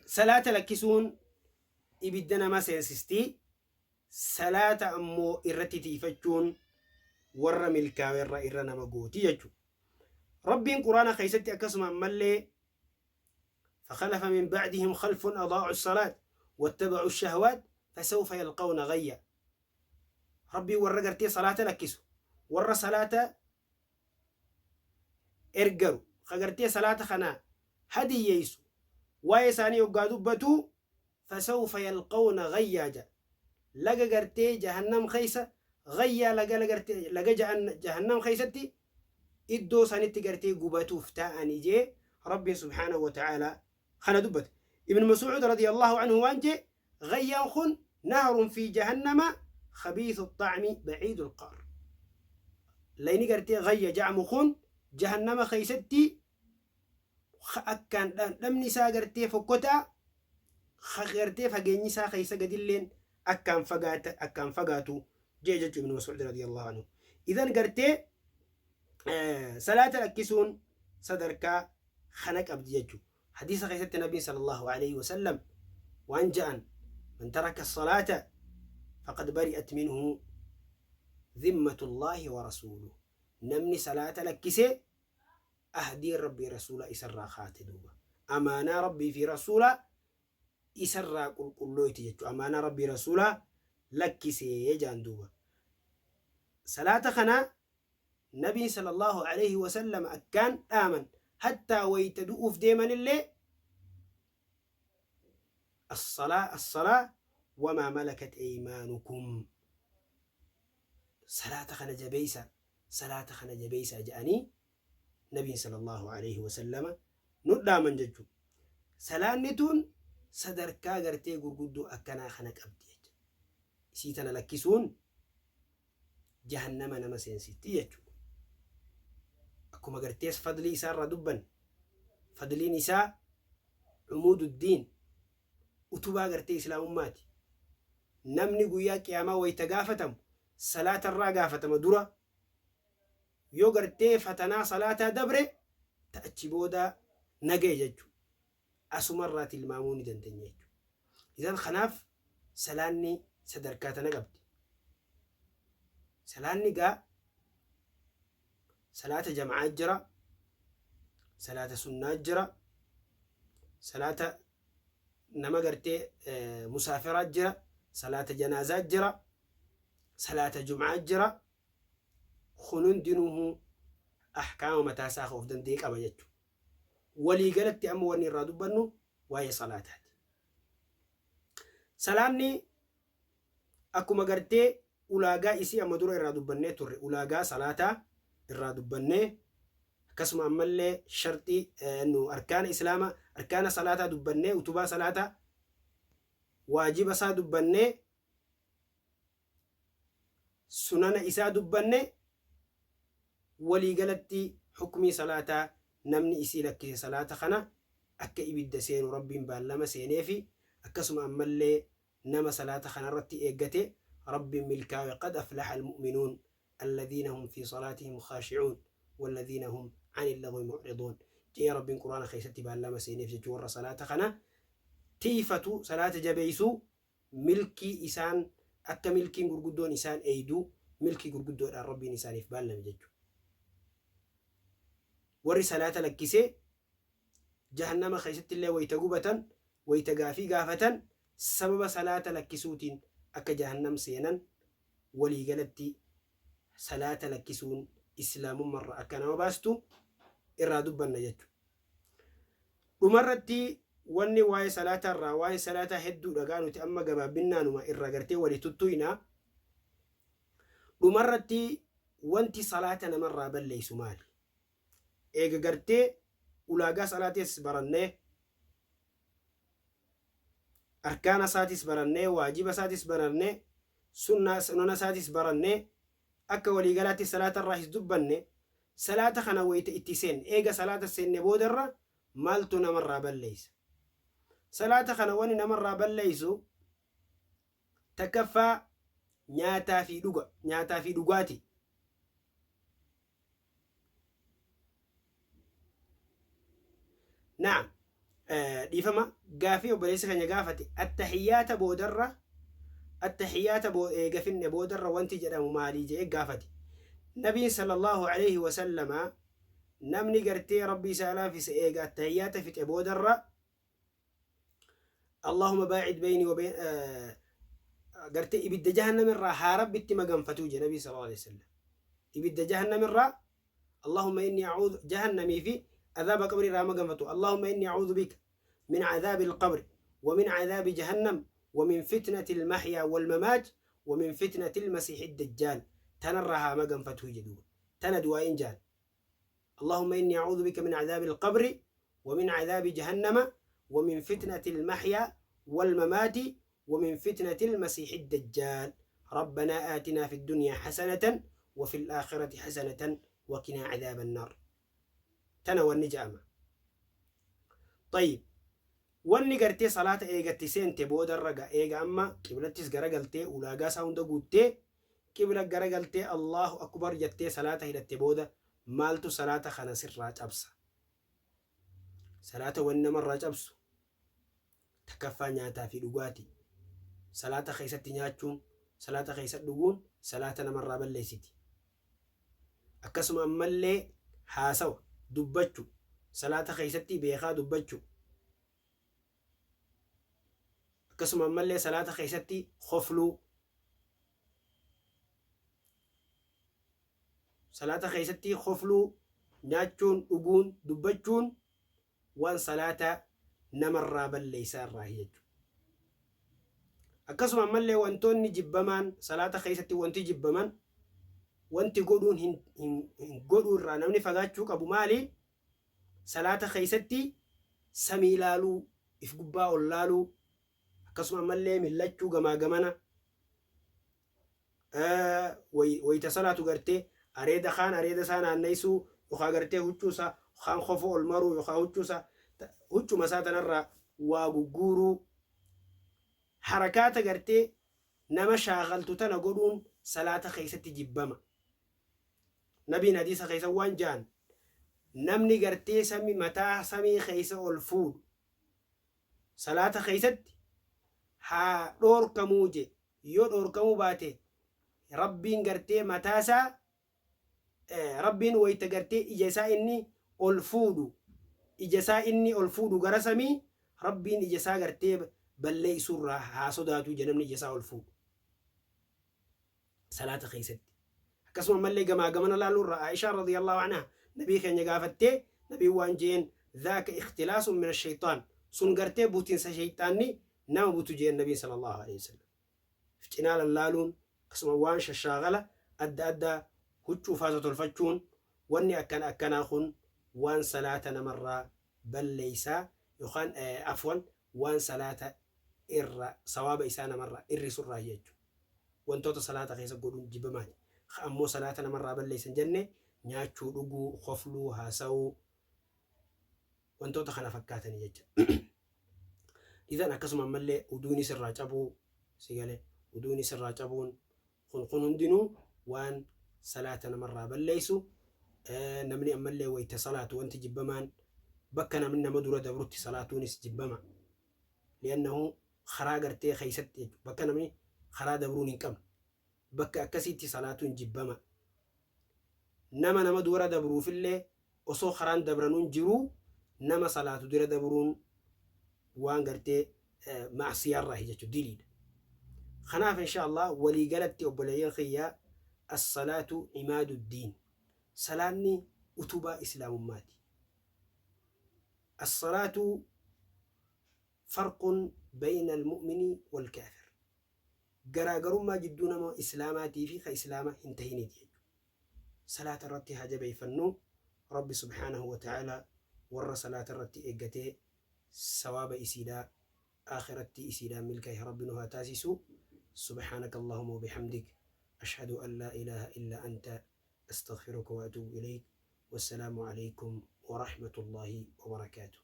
Salaata lakkisuun ibidda nama seensisti, salaata ammoo irratti tiifachuun warra milkaawerra irra nama gooti jechuudha. Rabbiin Quraana keessatti akkasuma ammallee فخلف من بعدهم خلف أضاعوا الصلاة واتبعوا الشهوات فسوف يلقون غيا. Rabbiin warra gartee salaata lakkisu, warra salaata ergaru, ka gartee salaata kana hadiyyeessu, waa'ee isaanii hoggaa dubbatu fasawfa yalqawna gayyaa jedha. Laga gartee jahannam keessa gayyaa, laga gartee laga jahannam keessatti iddoo sanitti gartee gubatuuf taa'anii jee Rabbiin subhaanahu wa ta'aalaa kana dubbate. Ibn Mas'uud radiyallahu anhu waan jee, gayyaan kun nahrun fi jahannama khabiithu xaacmi baciidu lqaar. Layni gartee gayya ja'amu kun jahannama keessatti akkaan dhandhamni isaa gartee fokkotaa, gartee fageenyi isaa keessa gadilleen akkaan fagaata, akkaan fagaatu jee jechuu Ibn Mas'uud radiyallahu anhu. Idan gartee salaata lakkisuun sadarkaa kana qabdi jechuu. Hadiisa keessatti Nabiin sallallahu alaihi wasallam waan ja'an: man taraka salaata faqad bari'at minhu dhimmatullaahi wa rasuuluh. Namni salaata lakkise ahdiin Rabbii rasuula isarraa kaate. Duuba amaanaa Rabbii fi rasuula isarraa qulqullooyti jechuu, amaanaa Rabbii rasuulaa lakkisee jaan. Duuba salaata kana Nabiin sallallahu alaihi wasallam akkaan dhaaman, hattaa wayta du'uuf deemanillee "الصلاة الصلاة وما ملكت أيمانكم", salaata kana jabeeysa, salaata kana jabeeysa jedhanii Nabiin sallallahu alaihi wasallama nu dhaaman jechuu. Salaanni tun sadarkaa gartee gurguddoo akkanaa kana qabdi jecha. Isii tana lakkisuun jahannama nama seensitti jechuudha. Akkuma gartees fadlii isaarraa dubban, fadliin isaa cumuududdiin, utubaa gartee islaamummaati. Namni guyyaa qiyaamaa wayta gaafatamu salaatarraa gaafatama dura. Yoo gartee fatanaa salaataa dabre, ta achi booda nagaye jechuudha. Asumarraa tilmaamuu ni dandeenya jechuudha. Idan kanaaf salaanni sadarkaa tana qabdi. Salaanni gaa salaata jama'aa jira, salaata sunnaa jira, salaata nama gartee musaafiraa jira, salaata janaazaa jira, salaata jum'aa jira. Kun hundinuuhu ahkaama mataa isaa of danda'e qaba jechuudha. Walii galatti amma wanni irraa dubbannu waa'ee salaataati. Salaanni akkuma gartee ulaagaa isii amma dura irraa dubbannee turre, ulaagaa salaataa irraa dubbannee, akkasuma ammallee sharxii nu arkaana islaama, arkaana salaataa dubbannee, utubaa salaataa, waajiba isaa dubbannee, sunana isaa dubbanne, walii galatti hukmii salaataa, namni isii lakkise salaata kana akka ibidda seenu Rabbiin baallama seeneefi, akkasuma ammallee nama salaata kanarratti eeggate Rabbiin milkaawe, قد أفلح المؤمنون الذين هم في صلاتهم خاشعون والذين هم عن اللغو معرضون jee Rabbiin Quraana keessatti baallama seeneef jechuu. Warra salaata kana tiifatu, salaata jabeeysuu, milkii isaan akka milkiin gurguddoon isaan eeyduu, milkii gurguddoodhaan Rabbiin isaaniif baallame jechuudha. Warri salaata lakkisee jahannama keessatti illee wayta gubatan, wayta gaafii gaafatan, sababa salaata lakkisuutiin akka jahannam seenan, waliigalatti salaata lakkisuun islaamummarra akka nama baastu irraa dubbanna jechuudha. Dhumarratti wanni waa'ee salaataa irraa, waa'ee salaataa hedduu dhagaa, nuti amma gabaabinnaanuma irraa gartee walii tuttuyna. Dhumarratti wanti salaata namarraa balleessu maali? Eega gartee ulaagaa salaatis barannee, arkaana isaatis barannee, waajiba isaatis barannee, sunnaa sunana isaatis barannee, akka waliigalaatti salaata irraa dubbanne, salaata kana wayita itti seenne, eega salaata seenne boodarra maaltu namarraa balleessa? Salaata kana wani namarraa balleessu takkaffaa nyaataa fi dhuga, nyaataa fi dhugaati. Naam. Dhiifama, gaafii obboleessi keenya gaafate, attahiyyaata boodarra, attahiyyaata eega finne boodarra wanti jedhamu maalii jedhee gaafate. Nabiin sallallahu alaihi wasallama namni gartee Rabbi isaa laafise eega attahiyyaata fixe boodarra Allahumma baa'id bayni wa bayn gartee ibidda jahannam irraa haa Rabbitti maganfatuu jedhe Nabii sallallahu alaihi wasallam. Ibidda jahannam irraa, Allahumma inni a'uudhu jahannamii fi adhaaba qabrii irraa maganfatu. Allahumma inni a'uudhu bika min adhaabi al-qabri wa min adhaabi jahannam wa min fitnati al-mahyaa wal mamaat wa min fitnati al-masiihi ad-dajjaal. Tanarraa haa maganfatuu jedhu. Tana du'aa'iin jaan. Allahumma inni a'uudhu bika min adhaabi al-qabri wa min adhaabi jahannama wa min fitnati al-mahyaa wal mamaati wa min fitnati al-masiihi ad-dajjaal. Rabbanaa aatinaa fi ad-dunyaa hasanatan wa fi al-aakhirati hasanatan wa qinaa adhaaba an-naar. Tana wanni ja'ama. Tayyib. Wanni gartee salaata eegatti seente boodarra ga eega amma qiblattis garagaltee ulaagaa isaa hunda guuttee qibla garagaltee Allahu akbar jettee salaata hidhatte booda maaltu salaata kana sirraa cabsa? Salaata wanni namarraa cabsu takkaffaa nyaataa fi dhugaatii. Salaata keessatti nyaachuun, salaata keessatti dhuguun salaata namarraa balleessiti. Akkasuma ammallee haasawa, dubbachu, salaata keessatti beekaa dubbachu. Akkasuma ammallee salaata keessatti kofluu. Salaata keessatti kofluu, nyaachuun, dhuguun, dubbachuun waan salaata namarraa balleessaa irraahi jechuudha. Akkasuma ammallee wantoonni jibbamaan salaata keessatti wanti jibbaman, wanti godhuun hin, hin, hin godhuu irraa namni fagaachuu qabu maali? Salaata keessatti samii laaluu, if gubbaa ol laaluu, akkasuma ammallee millachuu gamaa gamana, wayita salaatu gartee areeda kaan areeda isaa naanneessuu yookaan gartee huccuu isaa kaan kofoo ol maruu yookaan huccuu isaa huccuma isaa tanarraa waa gugguuruu, harakaata gartee nama shaakaltu tana godhuun salaata keessatti jibbama. Nabiin hadiisa keessa waan ja'an, namni gartee sami mataa samii keessa ol fuudhu salaata keessatti haa dhoorkamuu je. Yoo dhoorkamuu baate Rabbiin gartee mataa isaa, Rabbiin wayta gartee ija isaa inni ol fuudhu, ija isaa inni ol fuudhu gara samii, Rabbiin ija isaa gartee balleessuurraa haa sodaatuu je namni ija isaa ol fuudhu salaata keessatti. Akkasuma ammallee gamaa gamana laaluurraa Aishaa radiyallahu anha nabii keenya gaafattee, nabiin waan jeen, dhaaka ikhtilaasun min ashayxaan, sun gartee butinsa shayxaanni nama butu jeen nabiin sallallahu alaihi wasallam. Cinaa lallaaluun, akkasuma waan shashaagala adda addaa, huccuu faa totolfachuun, wanni akkana akkanaa kun waan salaata namarraa balleeysaa yookaan, afwan, waan salaata irra sawaaba isaa namarraa irrisurraa jechu. Wantoota salaata keessa godhuun jibbamaati. Ka ammoo salaata namarraa balleeysan jenne nyaachuu, dhuguu, kofluu, haasawuu, wantoota kana fakkaatanii jecha. Idan akkasuma ammallee uduunis irraa cabuu, si gale, uduunis irraa cabuun kun hundinuu waan salaata namarraa balleessu. Namni ammallee wayta salaatu wanti jibbamaan bakka namni nama dura dabrutti salaatuunis jibbama. Li'annahu karaa gartee keessatti jechuudha. Bakka namni karaa dabruun hin qabne bakka akkasiitti salaatuun jibbama. Nama dura dabruufillee osoo karaan dabranuun jiruu nama salaatu dura dabruun waan gartee ma'asiyaarraahi jechuudha, diliidha. Kanaaf insha Allah waliigalatti obboleeyyan kiyya, as-salaatu imaadu diin. Salaanni utubaa islaamummaati. As-salaatu farqun bayna al-mu'mini wal kaafir. Garaagarummaa jidduu nama islaamaatii fi ka islaama hin tahiniiti jechuudha. Salaata irratti haa jabeeffannu. Rabbi subhaanahu wa ta'ala warra salaata irratti eeggatee sawaaba isiidhaa akhiratti isiidhaan milkaa'e Rabbi nu haa taasisu. Subhaanaka Allahumma wa bihamdik, ashhadu an laa ilaaha illa anta, astaghfiruka wa atuubu ilayk. Wassalaamu alaykum wa rahmatullahi wa barakaatuh.